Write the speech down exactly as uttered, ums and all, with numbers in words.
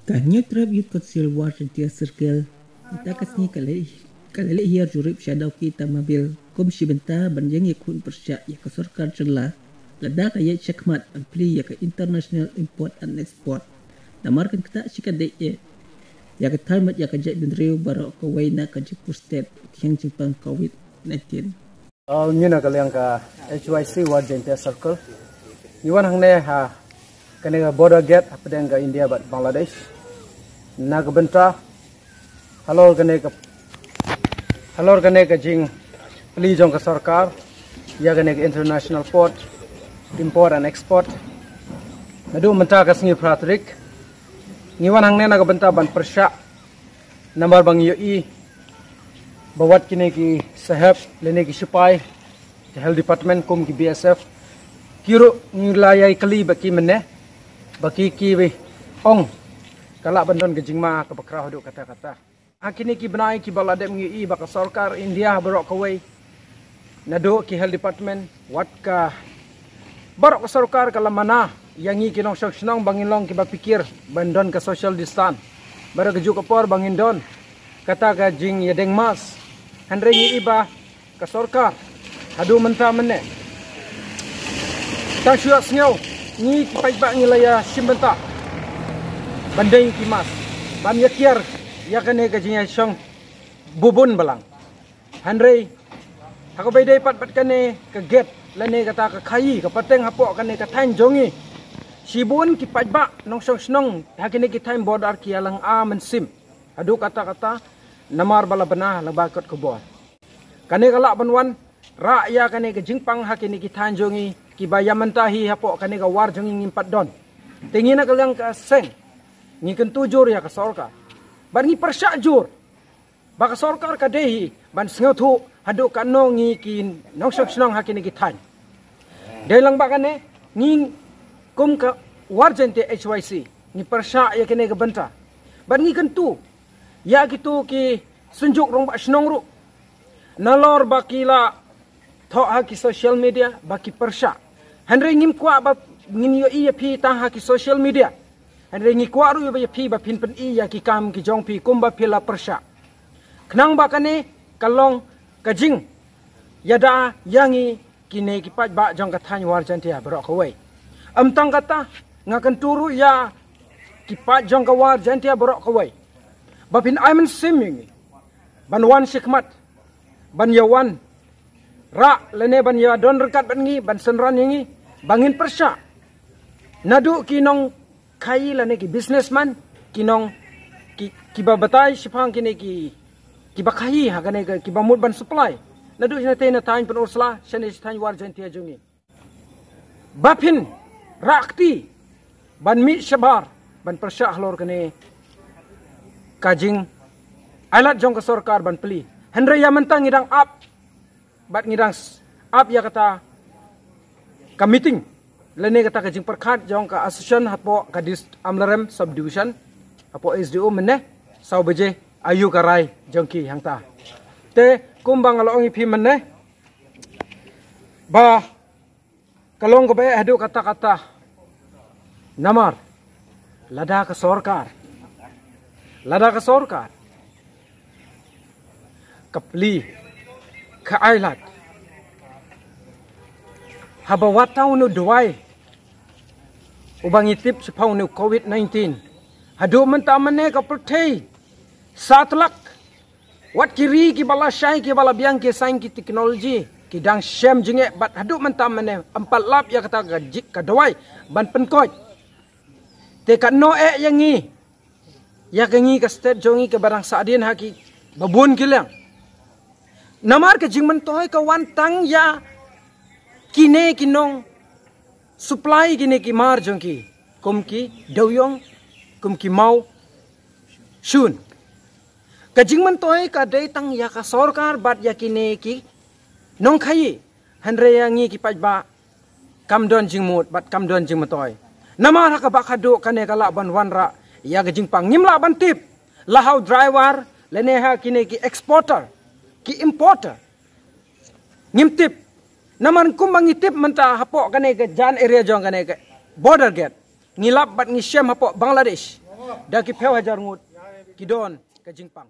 Ka Hynñiewtrep Youth Council War Jaintia Circle mynta ka sngi ka la, ka la leit hiar jurip sha Dawki Tamabil kum shi bynta ban ïeng ïakhun pyrshah ïa ka sorkar jylla lada ka ïaid shakhmat ban plie ïa ka international import and export. Namar kan ktah shi ka dei eh ïa ka thaiñ bad ïa ka jaitbynriew baroh kawei na ka Jaipur State, ka jingpang covid nineteen. Ngi na ka liang ka H Y C War Jaintia Circle, ngi wan hangne ha kane ka border gate hapdeng ka India bad Bangladesh na ka bynta halor kane ka halor kane ka jingplie jong ka sorkar ïa kane ka international port, import and export. Naduh mynta ka sngi phra tarik ngi wan hangne na ka bynta ban pyrshah, namar ba ngi ïohi ba wat kine ki sahep lane ki sipai ka health department kum ki B S F, ki ruh ngi la ïai kylli ba ki mynne, ba ki ki ong ka lah ban don ka jingma kaba khraw haduh katta katta. Ha kine ki bnai kiba la dep ngi ïohi ba ka sorkar India baroh kawei, naduh ki health department wat ka baroh ka sorkar ka la mana ïa ngi ki nongshong shnong ba ngin long kiba pyrkhat ban don ka social distance. Baroh ka juk ka por ba ngin don kata ka jingïadeng mask. Hynrei ngi ïohi ba ka sorkar haduh mynta mynne, tang shu ïohsngew, ngi ki paidbah ngi la ïa shim bynta ban deng ki mask, ban ïa kiar ïa kane ka jingïashong bun bun balang. Hynrei ha kaba ïadei pat bad kane ka gate lane kata ka khaii ka pateng hapoh kane ka thaiñ jong ngi, shibun ki paidbah nongshong shnong ha kine ki thaiñ border ki ïalang a mynsiem haduh katta katta, namar ba la bna la ba kot khubor. Kane ka lah ban wan rah ïa kane ka jingpang ha kine ki thaiñ jong ngi kiba ïa mynta hi hapoh kane ka war jong ngi ngim pat don. Te ngi na ka liang ka seng ngi kyntu jur ïa ka sorkar bad ngi pyrshah jur ba ka sorkar ka dei hi ban sngewthuh haduh katno ngi ki nongshong shnong ha kine ki thaiñ. Dei lang ba kane ngi kum ka War Jaintia H Y C ngi pyrshah ïa kine ka bynta bad ngi kyntu ïa kito ki synjuk rangbah shnong ruh nalor ba ki la thoh ha ki social media ba ki pyrshah. Hynrei ngim kwah ba ngin ïohi ïa phi tang ha ki social media. Hynrei ngi kwah ruh ïa phi ba phin pyni ïa ki kam ki jong phi kumba phi la pyrshah. Khnang ba kane ka long ka jingïada ïa ngi kine ki paidbah jong ka thaiñ War Jaintia baroh kawei. Ym tang kata, nga kyntu ruh ïa ki paid jong ka War Jaintia baroh kawei ba phin ai mynsiem ïa ngi ban wan shakhmat, ban ïa wan rah lane ban ïa don ryngkat bad ngi ban synran ïa ngi ba ngin pyrshah. Naduh ki nongkhaii lane ki businessman, ki nong ki, kiba batai shaphang kine ki, kiba khaii ha kane ka, kiba mut ban supply naduh shane te na thaiñ Pynursla shane sha thaiñ War Jaintia jong ngi, ba phin rah kti ban mih shabar ban pyrshah halor kane ka jingailad jong ka sorkar ban plie. Hynrei ïa mynta ngi dang ap bad ngi dang s- ap ïa kata ka meeting lane kata ka jingpyrkhat jong ka association hapoh ka dis- Amlarem subdivision hapoh S D O mynne saw baje aïu ka rai jong ki hangta. Te kumba nga la ong ïa phi mynne ba ka long kaba eh haduh katta katta. Namar lada ka sorkar, lada ka sorkar ka plie, ka ailad, haba wat tang une u dawai uba ngi tip shaphang une u covid nineteen, haduh mynta mynne ka pyrthei satlak, wat ki ri kiba lashai kiba la biang ki science ki technology ki dang shem jingeh bad haduh mynta mynne ym pat lap ïa kata ka jik ka dawai ban pynkoit. Te katno eh ïa ngi, ïa ka ngi ka state jong ngi kaba dang sahdien ha kiba bun ki liang. Namar ka jingmyntoi ka wan tang ïa kine ki nong supply kine ki mar jong ki, kum ki Dewiong, kum ki Mawshun. Ka jingmyntoi ka dei tang ïa ka sorkar bad ïa kine ki nongkhaii. Hynrei ïa ngi ki paidbah kam don jingmut bad kam don jingmyntoi. Namar ha kaba khadduh kane ka lah ban wanrah ïa ka jingpang, ngim lah ban tip la ha u driver lane ha kine ki exporter, ki importer. Ngim tip. Namar kumba ngi tip mynta hapoh kane ka jan area jong kane ka border gate, ngi lap bad ngi shem hapoh Bangladesh. da ki phew hajar ngut ki don ka jingpang.